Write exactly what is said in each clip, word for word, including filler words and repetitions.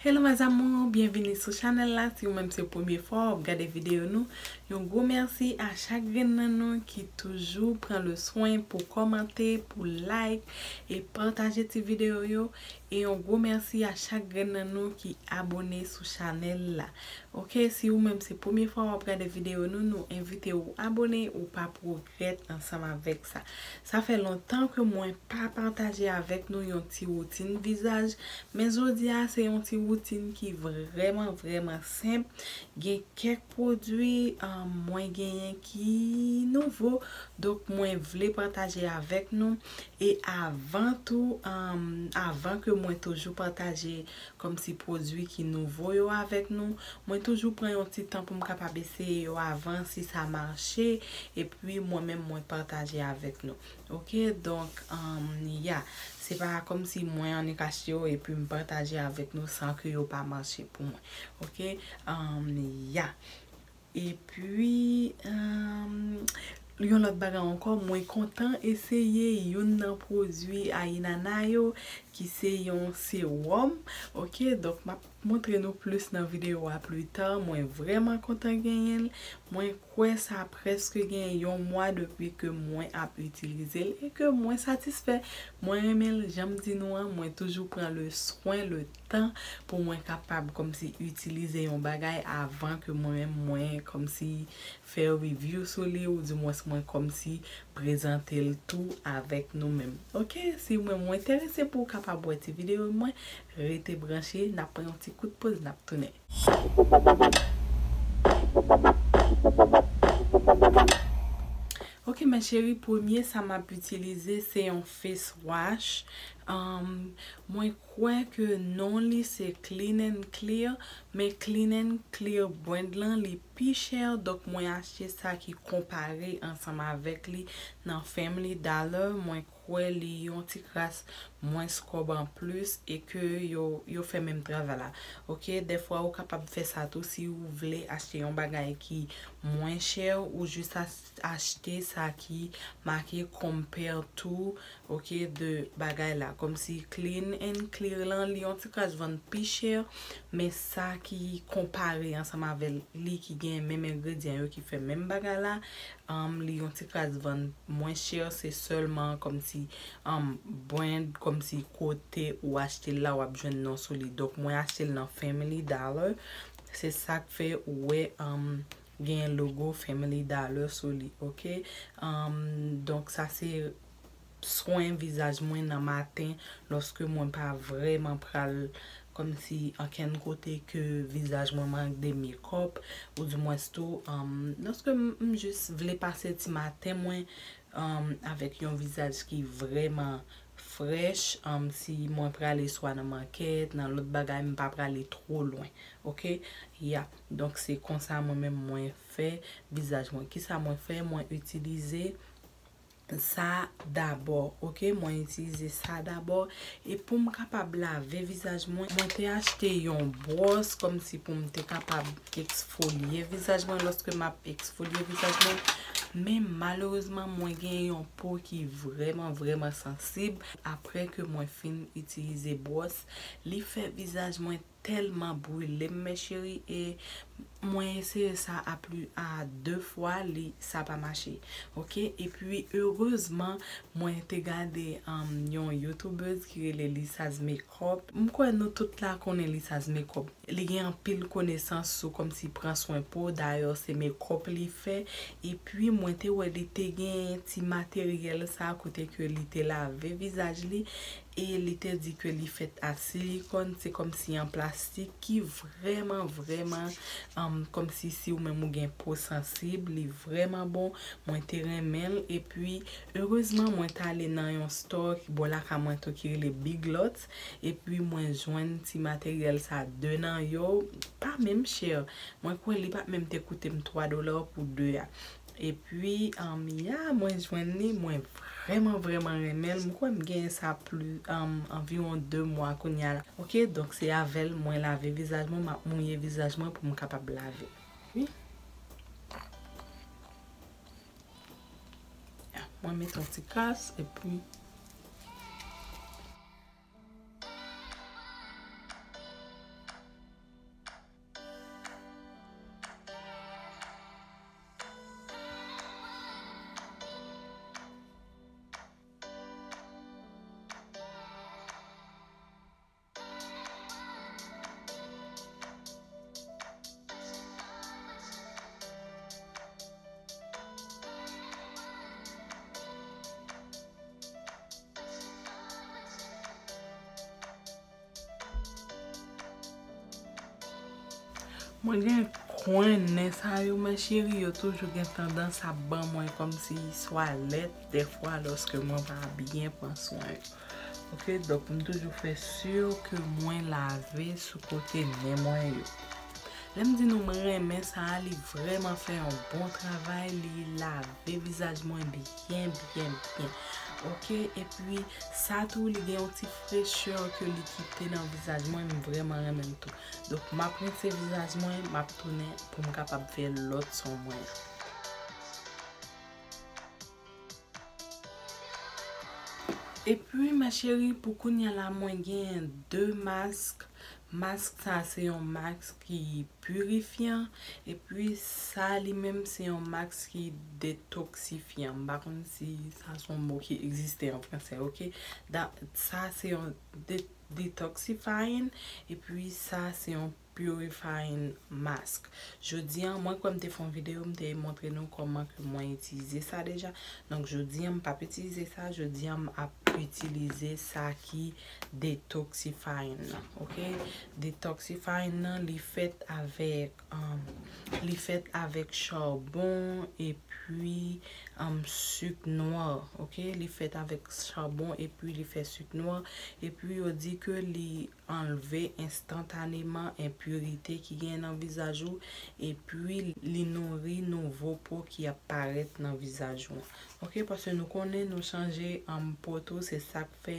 Hello mes amours, byenvini sou chanèl la. Si ou menm se premye fwa w ap gade videyo nou, yon gwo mèsi a chak grenn nan nou ki toujou pran le swen pou kòmante, pou like e pataje ti videyo yo. E yon gwo mèsi a chak grenn nan nou ki abone sou chanèl la. Ok, si ou menm se premye fwa w ap gade videyo nou, nou envite w abone, ou p ap regrèt ansanm avèk sa. Sa fè lontan ke mwen pa pataje avèk nou yon ti woutin vizaj, men jodi a se yon ti woutin ki vrèman, vrèman senp. Gen kèk pwodui, um, mwen genyen ki nouvo, donk mwen vle pataje avèk nou. E avan tou, um, avan ke mwen toujou pataje kòmsi pwodui ki nouvo yo avèk nou, mwen toujou pran yon ti tan pou m kapab eseye yo avan, si sa mache, epi mwen menm mwen pataje avèk nou. Ok, donk, um, ya, se pa kòmsi mwen annik achte yo epi m pataje avèk nou san ke yo pa mache pou mwen. Ok, um, ya. Epi, um, yon lòt bagay ankò, mwen kontan eseye youn nan pwodui Ainana yo, ki se yon sewòm. Ok, donk m ap montre nou plis nan videyo a pli ta. Mwen vrèman kontan genyen l. Mwen kwè sa prèske gen yon mwa depi ke mwen ap itilize l e ke mwen satisfè. Mwen renmen l, jan m di nou an, mwen toujou pran le swen, le tan pou mwen kapab kòmsi itilize yon bagay avan ke mwen menm mwen kòmsi fè review sou li, oudimwens mwen kòmsi prezante l tou avèk nou menm. Ok, si ou menm ou enterese pou w kapab wè ti videyo mwen, rete branche, n ap pran yon ti kout poz, n ap tounen. Ok, mes chéries, premye sa m ap itilize se yon face wash. Um, mwen kwè ke non li se Clean and Clear, men Clean and Clear brand lan li pi chè, donk mwen achte sa ki konpare ansanm avèk li nan Family Dollar. Mwen kwè li yon ti kras mwens kòb anplis e ke yo, yo fè menm travay la. Ok, dèfwa ou kapab fè sa tou si ou vle achte yon bagay ki mwen chè, ou jis as-, achte sa ki make compare to, ok, de bagay la. Kòmsi Clean and Clear lan, li yon ti kras vann pi chè, men sa ki konpare ansanm avè li ki gen menm engredyan yo ki fè menm bagay la, um, li yon ti kras vann mwen chè, se sèlman kòmsi, um, brand, kòmsi kote ou achte l la, w ap jwenn non sou li. Donk, mwen achte l nan Family Dollar. Se sa k fè ou wè, um, gen logo Family Dollar sou li, ok? Um, donk, sa se swen vizaj mwen nan maten, lòske mwen pa vrèman pral kòmsi ankenn kote ke vizaj mwen mank de makeup, oudimwens tou, um, lòske m, m jis vle pase ti maten mwen, um, avèk yon vizaj ki vrèman frèch, um, si mwen prale swa nan makèt, nan lòt bagay, m pa prale twò lwen, ok? Ya, donk se konsa mwen menm mwen fè vizaj mwen. Kisa mwen fè? Mwen itilize sa dabò, ok? Mwen itilize sa dabò. E pou m kapab lave vizaj mwen, mwen te achte yon bwòs kòmsi pou m te kapab eksfolye vizaj mwen lòske m ap eksfolye vizaj mwen. Men malerezman, mwen gen yon po ki vrèman, vrèman sansib. Apre ke mwen fin itilize bwòs, li fè vizaj mwen tèlman brile m, mes chéries, e mwen eseye sa a pli a de fwa, li, sa pa mache. Ok? Epi, erezman, mwen te gade, um, yon youtubèz ki rele Lisa's Makeup. M kwè nou tout la konnen Lisa's Makeup. Li gen anpil konesans sou kòmsi pran swen po, dayè se makeup li fè. Epi, mwen te wè li te gen ti materyèl sa kote ke li te lave vizaj li. E li te di ke li fèt a silikòn, se kòmsi an plastik ki vrèman, vrèman, um, kòmsi si ou menm ou gen po sansib, li vrèman bon, mwen te renmen l. Epi, erezman, mwen t ale nan yon store ki bò lakay mwen tou ki rele Big Lots, epi mwen jwenn ti materyèl sa, de nan yo, pa menm chè. Mwen kwè li pa t menm te koute m twa dola pou de a. Epi, um, ya, mwen jwenn li, mwen vrèman, vrèman renmen l. M kwè m genyen sa pli, um, anviwon de mwa kounye a la. Ok, donk se avè l mwen lave vizaj mwen, m ap mouye vizaj mwen pou m kapab lave. Wi. Ya, mwen met yon ti kras, epi. Mwen gen kwen nen sa yo, mes chéries, yo toujou gen tandans ap ban mwen kòmsi swa lèt, dèfwa, lòske mwen pa byen pran swen yo. Oke, donk m toujou fè si ke mwen lave sou kote nen mwen yo. Lè m di nou mwen renmen sa a, li vrèman fè yon bon travay, li lave vizaj mwen byen, byen, byen. Oke, epi sa tou, li gen yon ti frechè ke li kite nan vizaj mwen, m vrèman renmen l tou. Donk, m ap rense vizaj mwen, m ap tounen pou m kapab fè lòt swen mwen an. Epi, mes chéries, pou kounye a la, mwen gen de mask. Mask sa, se yon mask ki pirifyan. Epi, sa li menm, se yon mask ki detoksifyan. M pa konn si sa se yon mo ki egziste an fransè, oke? Da, sa, se yon de-, detoxifying. Epi, sa, se yon purifying mask. Jodi a, mwen kwè m te fè yon videyo, m te montre nou kòman ke mwen itilize sa deja. Donk, jodi a, m p ap itilize sa. Jodi a, m ap itilize sa ki detoxifying nan, oke? Detoxifying nan, li fèt avèk, um, li fèt avèk chabon epi, um, sik nwa, oke? Li fèt avèk chabon epi li fè sik nwa. Epi yo di ke li anlve enstantaneman enpirite ki genyen nan vizaj ou, epi li nouri nouvo po ki ap parèt nan vizaj ou an. Oke, paske nou konnen nou chanje, um, po tou, se sa k fè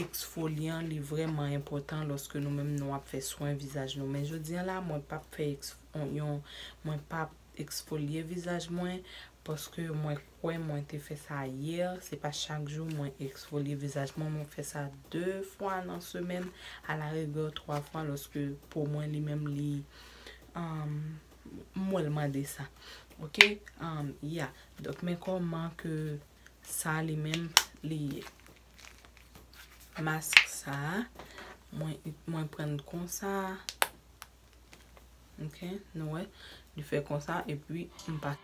eksfolyan li vrèman enpòtan lòske nou menm nou ap fè swen vizaj nou. Men jodi a la, mwen p ap fè eks-, yon, yon, mwen p ap eksfolye vizaj mwen, paske mwen kwè mwen te fè sa yè. Se pa chak jou mwen eksfolye vizaj mwen, mwen fè sa de fwa nan semèn, alarigè twa fwa lòske po mwen li menm li, um, m wè l mande sa. Oke? Um, yeah. Donk, men kòman ke sa li menm li ye. Mask sa a, mwen, mwen pran l konsa. Oke, nou wè, li fè konsa, epi m pa.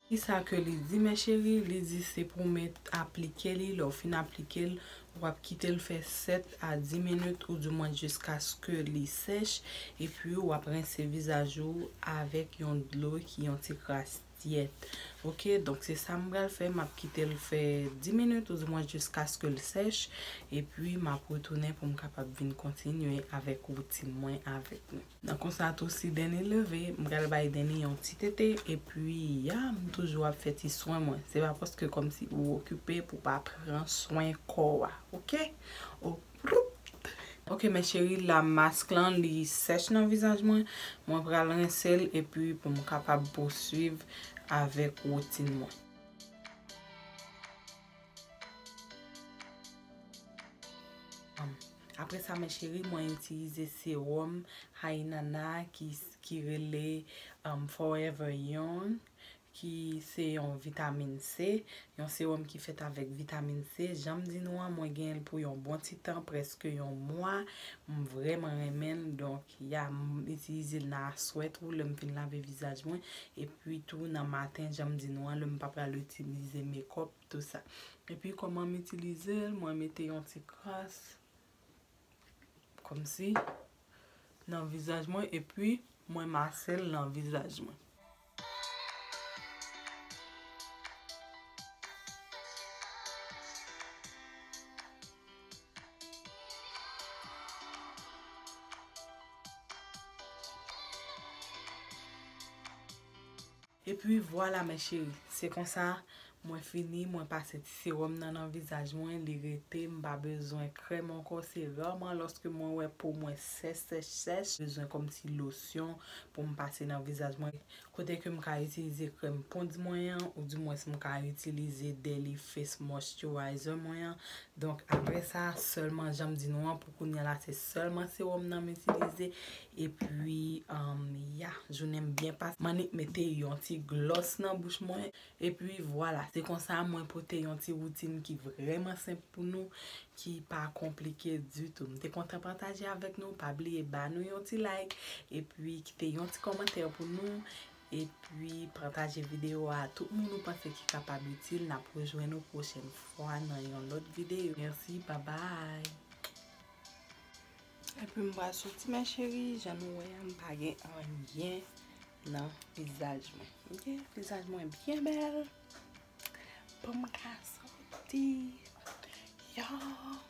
Kisa ke li di, mes chéries? Li di se pou w met aplike li, lè w fin aplike l, w ap kite l fè sèt a dis minit, oudimwen jiskaske li sèch, epi w ap rense vizaj ou avèk yon dlo ki yon ti kras tyèt. Oke, donk se sa m pral fè, m ap kite l fè dis minit, oudimwen jiskaske l sèch, epi m ap retounen pou m kapab vin kontinye avèk woutin mwen avèk nou. Nan konsa tou, si Danny leve, m pral bay Danny yon ti tete, epi, ya, m toujou ap fè ti swen mwen. Se pa paske kòmsi ou okipe pou pa pran swen kò w a, oke? O-, oke, mes chéries, la mask lan, li sèch nan vizaj mwen. Mwen pral rense l, epi pou m kapab pouswiv avèk woutin mwen. Apre sa, mes chéries, mwen itilize sewòm Hainana ki, ki rele, um, Forever Young, ki se yon vitamin C, yon sewòm ki fèt avèk vitamin C. Jan m di nou an, mwen gen l pou yon bon ti tan, prèske yon mwa. M vrèman renmen l, donk, ya, m itilize l nan aswè tou, lè m fin lave vizaj mwen. Epi tou, nan maten, jan m di nou an, lè m pa pral itilize mekòp, tou sa. Epi, kòman m itilize l, mwen mete yon ti kras, kòmsi, nan vizaj mwen, epi mwen mase l nan vizaj mwen. Epi vwala, mes chéries, se konsa mwen fini, mwen pase ti sewòm nan nan vizaj mwen, li rete, m pa bezwen krèm ankò, se rèman lòske mwen wè po mwen sèch, sèch, sèch, bezwen kòmsi losyon pou m pase nan vizaj mwen. Kote ke m ka itilize krèm pondz mwen an, oudimwens m ka itilize Daily Face Moisturizer mwen an. Donk, apre sa, sèlman, jan m di nou an, pou kounye a la, se sèlman sewòm nan m itilize. Epi, um, ya, jounen m byen pase. M annik mete yon ti glòs nan bouch mwen. Epi, vwala, se konsa mwen pote yon ti woutin ki vrèman senp pou nou, ki pa konplike ditou. M te kontan pataje avèk nou. Pa bliye ba nou yon ti like. Epi, kite yon ti kòmantè pou nou. Epi, pataje videyo a a tout moun ou panse ki kapab itil. N ap rejwenn nou pwochèn fwa nan yon lòt videyo. Mèsi, babay. Epi, m pral soti, mes chéries. Jan nou wè a, m pa gen anyen nan vizaj mwen. Ok? Vizaj mwen byen bèl. Pou m ka soti. Yo!